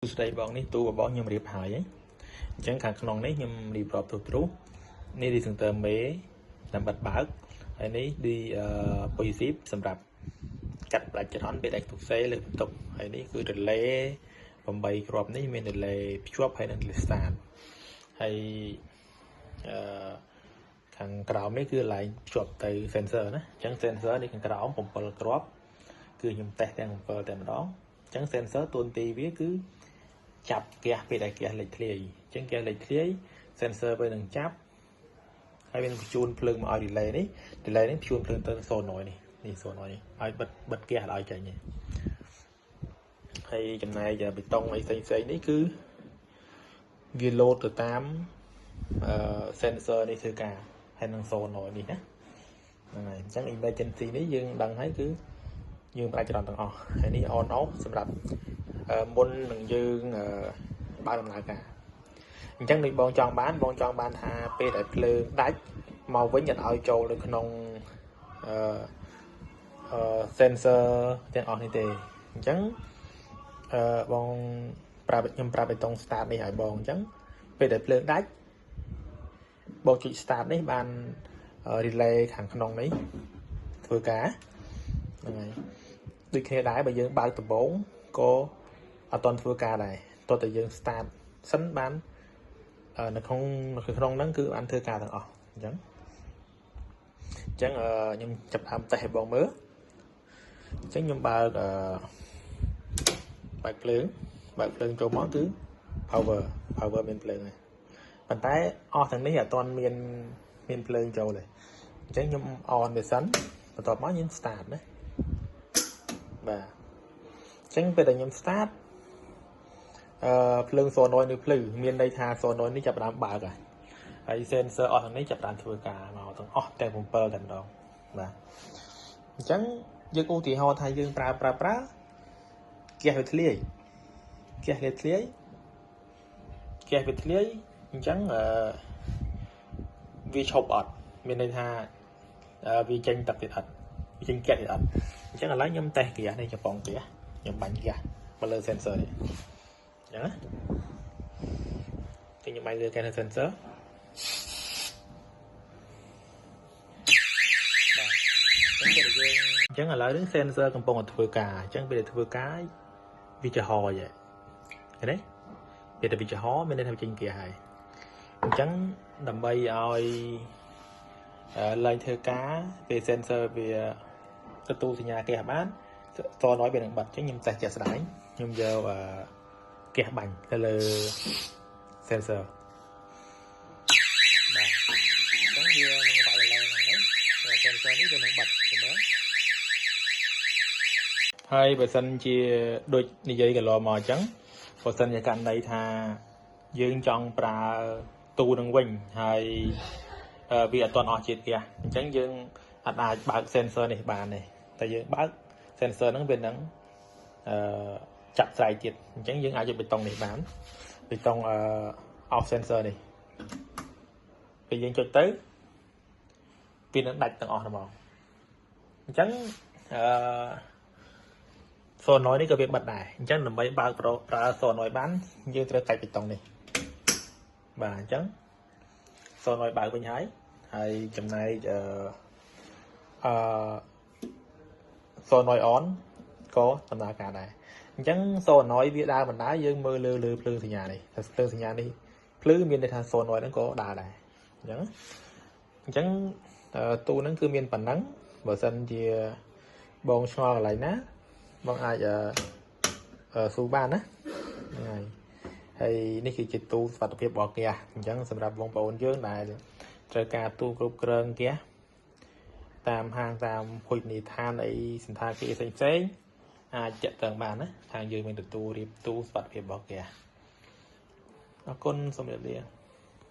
សួស្តីបងនេះទូរបស់ខ្ញុំរៀបហើយអញ្ចឹងខាងក្នុងនេះខ្ញុំរៀបរាប់ទូទ្រុសនេះ disjoncteur មេដើម្បីបើកហើយនេះ D positive សម្រាប់កាត់ផ្ដាច់ចរន្តពេលដែលទុកសេលើបន្ទប់ហើយនេះគឺ relay 8គ្រាប់នេះមាន relay ភ្ជាប់ហើយនិង relay start ហើយអឺខាងក្រោមនេះគឺកន្លែងភ្ជាប់ទៅ sensor ណាអញ្ចឹង sensor នេះខាងក្រោម7គ្រាប់គឺខ្ញុំតេស្តទាំង7តែម្ដងអញ្ចឹង sensor តួនាទីវាគឺចាប់ហ្គាសពេលដែលហ្គាសលេចធ្លាយអញ្ចឹងហ្គាសលេចធ្លាយ sensor ពេលនឹងចាប់ហើយវានឹងបញ្ជូនភ្លើងមកឲ្យ relay នេះ relay នេះបញ្ជូនភ្លើងទៅ solenoid នេះនេះ solenoid នេះឲ្យបិទបិទហ្គាសឲ្យចេញហើយចំណែកបេតុងអីផ្សេងផ្សេងនេះគឺវាលោតទៅតាមអឺ sensor នេះធ្វើការហើយនឹង solenoid នេះណាហ្នឹងហើយអញ្ចឹង emergency នេះយើងដឹងហើយគឺយើងផ្ដាច់ចរន្តទាំងអស់ហើយនេះ on off សម្រាប់មុននឹងយើងបើកដំណើរការអញ្ចឹងដូចបងចង់បានបងចង់បានថាពេលដែលភ្លើងដាច់មកវិញអត់ឲ្យចូលនៅក្នុងអឺអឺ sensor ទាំងអស់នេះទេអញ្ចឹងអឺបងប្រាប់ខ្ញុំប្រាប់បេតុង start នេះឲ្យបងអញ្ចឹងពេលដែលភ្លើងដាច់បងចុច start នេះបាន relay ខាងក្នុងនេះធ្វើការហ្នឹងហើយដូចគ្នាដែរបើយើងបើកដំបូងក៏អត់ទាន់ធ្វើការដែរតោះតែយើង start សិនបាននៅក្នុងនៅក្នុងហ្នឹងគឺបានធ្វើការទាំងអស់អញ្ចឹងអញ្ចឹងខ្ញុំចាប់ដើមតេស្តឲ្យបងមើលអញ្ចឹងខ្ញុំបើកអឺបើកភ្លើងបើកភ្លើងចូលមកគឺ power power មានភ្លើងហើយប៉ុន្តែអស់ទាំងនេះអត់ទាន់មានមានភ្លើងចូលទេអញ្ចឹងខ្ញុំ on វាសិនបន្ទាប់មកខ្ញុំ start ណាបាទអញ្ចឹងពេលដែលខ្ញុំ start ភ្លើង solenoid នៅភ្លឺមានន័យថា solenoid នេះចាប់ផ្ដើមបើកហើយហើយ sensor អស់ទាំងនេះចាប់ផ្ដើមធ្វើការមកទាំងអស់ទាំង7តែម្ដងបាទអញ្ចឹងយើងឧទាហរណ៍ថាយើងប្រើប្រើប្រើហ្គាសវាធ្លាយហ្គាសវាធ្លាយហ្គាសវាធ្លាយអញ្ចឹងអឺវាឈប់អត់មានន័យថាវាចេញទឹកទៀតអត់វាចេញហ្គាសទៀតអត់អញ្ចឹងឥឡូវខ្ញុំតេស្តហ្គាសនេះកំប៉ុងហ្គាសខ្ញុំបាញ់ហ្គាសមកលើ sensor នេះអញ្ចឹងណាខ្ញុំបាញ់លើ gas sensor បាទអញ្ចឹងពេលដែលយើងអញ្ចឹងឥឡូវនេះ sensor កំពុងតែធ្វើការអញ្ចឹងពេលដែលធ្វើការវាចំហយឃើញទេពេលដែលវាចំហមានន័យថាវាចេញហ្គាសហើយអញ្ចឹងដើម្បីឲ្យឡើងធ្វើការពេល sensor វាទទួលសញ្ញាហ្គាសបាន solenoid វានឹងបិទអញ្ចឹងខ្ញុំតេស្តជាក់ស្ដែងខ្ញុំយកហ្គាសបាញ់ទៅលើ sensor បាទអញ្ចឹងវានឹងវាយឡើងហ្នឹងនេះ sensor នេះវានឹងបិទឃើញទេហើយបើសិនជាដូចនិយាយកន្លងមកអញ្ចឹងបើសិនជាករណីថាយើងចង់ប្រើទូនឹងវិញហើយវាអត់ទាន់អស់ជាតិហ្គាសអញ្ចឹងយើងអត់អាចបើក sensor នេះបានទេតែយើងបើក sensor ហ្នឹងវានឹងអឺចាប់ស្រ័យទៀតអញ្ចឹងយើងអាចយកបេតុងនេះបានបេតុងអឺ off sensor នេះពេលយើងចុចទៅវានឹងដាច់ទាំងអស់ហ្មងអញ្ចឹងអឺ solenoid នេះក៏វាបិទដែរអញ្ចឹងដើម្បីបើកប្រើ solenoid បានយើងត្រូវកាច់បេតុងនេះបាទអញ្ចឹង solenoid បើកវិញហើយហើយចំណែកអឺអឺ solenoid on ក៏ដំណើរការដែរអ អញ្ចឹង solenoid វាដើរបណ្ដើរយើងមើលលើលើភ្លើងសញ្ញានេះតែភ្លើងសញ្ញានេះភ្លឺមានន័យថា solenoid ហ្នឹងក៏ដើរដែរអញ្ចឹងអញ្ចឹងទូហ្នឹងគឺមានប៉ុណ្ណឹងបើសិនជាបងឆ្ងល់កន្លែងណាបងអាចអឺស៊ូបានណាហ្នឹងហើយហើយនេះគឺជាទូសុវត្ថិភាពរបស់ហ្គាសអញ្ចឹងសម្រាប់បងប្អូនយើងដែលត្រូវការទូគ្រប់គ្រងហ្គាសតាមហាងតាមភោជនីយដ្ឋានអីសន្តាគារផ្សេងផ្សេងអាចតាក់ទងបានណាខាងយើងមានទទួលរៀបទូសុវត្ថិភាពរបស់ហ្គាសអរគុណសូមជម្រាបលា។